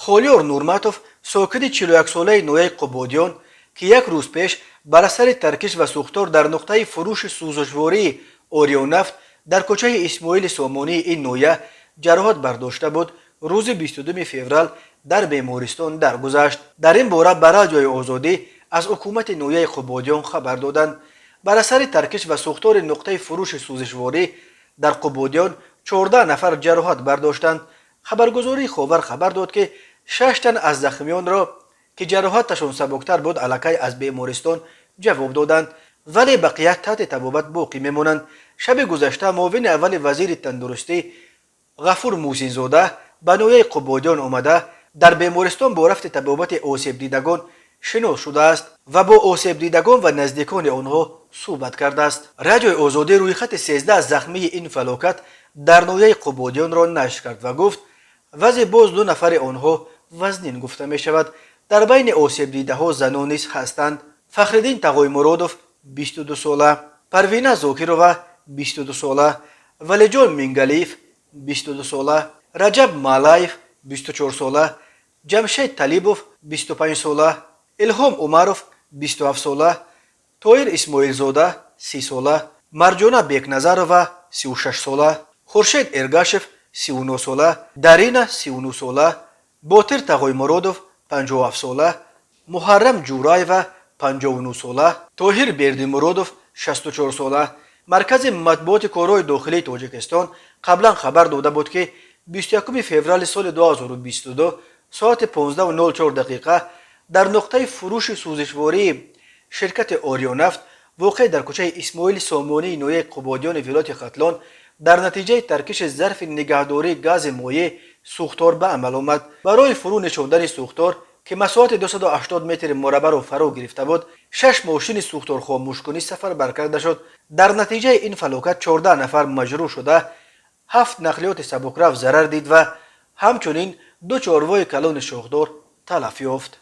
Холиёр Нурматов, сокини 41-солаи ноҳияи Қубодиён, ки як рӯз пеш бар асари таркиш ва сӯхтор дар нуқтаи фурӯши сӯзишвории Орионафт дар кӯчаи Исмоили Сомонии ин ноҳия ҷароҳат бардошта буд, рӯзи 22 феврал дар бемористон даргузашт. Дар ин бора ба Радиои Озодӣ аз ҳукумати ноҳияи Қубодиён хабар доданд. Бар асари таркиш ва сӯхтори нуқтаи фурӯши сӯзишворӣ дар Қубодиён 14 нафар ҷароҳат бардоштанд. Хабаргузории Ховар хабар дод, ки шаш тан аз захмиёнро, ки ҷароҳаташон сабуктар буд, аллакай аз бемористон ҷавоб доданд, вале бақия таҳти табобат боқӣ мемонанд. Шаби гузашта муовини аввали вазири тандурустӣ Ғафур Муҳсинзода ба ноҳияи Қубодиён омада, дар бемористон бо рафти табобати осебдидагон шинос шудааст ва бо осебдидагон ва наздикони онҳо суҳбат кардааст. Радиои Озодӣ рӯйхати 13 захмии ин фалокат дар ноҳияи Қубодиёнро нашр кард ва гуфт, вазъи боз ду нафари онҳо вазнин гуфта мешавад. Дар байни осебдидаҳо занон низ ҳастанд: Фахриддин Тағоймуродов, 22 сола, Парвина Зокирова, 22 сола, Валиҷон Мингалиев, 22 сола, Раҷаб Малаев, 24 сола, Ҷамшед Талибов, 25 сола, Илҳом Умаров, 27 сола, Тоир Исмоилзода, 30 сола, Марҷона Бекназарова, 36 сола, Хуршед Эргашев, 39 сола, Дарина, 39 сола, Ботир Тағоймуродов, 57 сола, Муҳаррам Ҷураева, 59 сола, Тоҳир Бердимуродов, 64 сола. Маркази матбуоти корҳои дохилии Тоҷикистон қаблан хабар дода буд, ки 21 феврали соли 2022 соати 15:04 дақиқа дар нуқтаи фурӯши сӯзишвории ширкати Орионафт, воқеъ дар кӯчаи Исмоили Сомонии ноҳияи Қубодиёни вилояти Хатлон, дар натиҷаи таркиши зарфи нигаҳдории гази моеъ сӯхтор ба амал омад. Барои фурӯ нишондани сӯхтор, ки масоҳати 280 метри мураббаъро фаро гирифта буд, шаш мошини сӯхторхомӯшкунӣ сафарбар карда шуд. Дар натиҷаи ин фалокат 14 нафар маҷрӯҳ шуда, ҳафт нақлиёти сабукрав зарар дид ва ҳамчунин ду чорвои калони шохдор талаф ёфт.